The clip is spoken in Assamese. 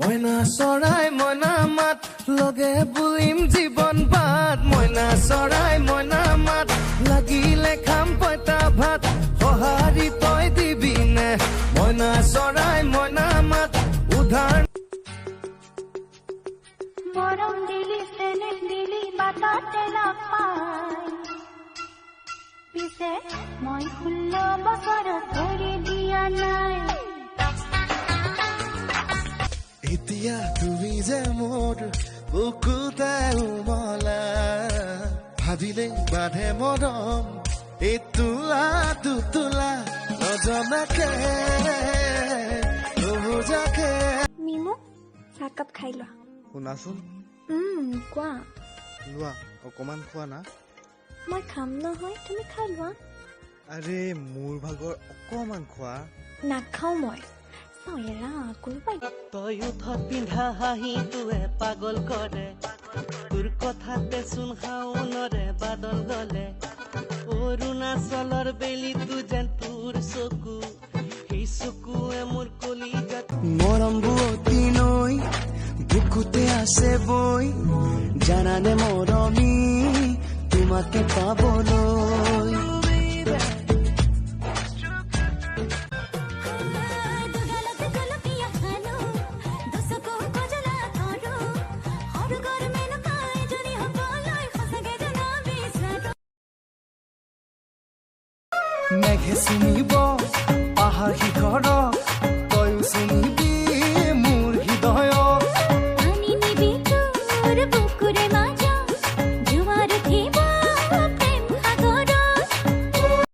মইনা চৰাই, মইনা মাত, লগে বুলিম জীৱন বাট। মইনা চৰাই, মইনা মাত, লাগিলে খাম পঁইতা ভাত, সঁহাৰি তই দিবিনে? মইনা চৰাই, মইনা মাত, উধাৰ মৰম দিলি, চেনেহ দিলি, বাটতে লগ পাই। পিছে মই 16 বছৰত ভৰি দিয়া নাই। এতিয়া তুমি যে মোৰ বুকুতে উমলা, ভাবিলে বাধে মৰম এই তোলা দুতোলা, নজনাকে নুবুজাকে। মিমু, চাহকাপ খাই লোৱা। শুনাচোন। কোৱা। লোৱা, অকমান খোৱা না। মই খাম নহয়, তুমি খাই লোৱা। আৰে, মোৰ ভাগৰ অকমান খোৱা। নাখাওঁ মই। চাওঁ, এৰা, কোনোবাই তই ওঠত পিন্ধা হাঁহিটোৱে পাগল কৰে। তোৰ কথাতে চোন শাওনৰে বাদল গলে। অৰুণাচলৰ বেলিটো যেন তোৰ চকু, সেই চকুৱে মোৰ কলিজাত মৰম বোৱতী নৈ বুকুতে আছে বৈ, জানানে মৰমী, তোমাকে পাবলৈ। দুগালত গুলপীয়া সানো, দুচকু কজলা তৰো, সৰগৰ মেনকা এজনী হ'বলৈ সঁচাকে জানা বিচাৰো। মেঘে চুমিব পাহাৰ শিখৰ।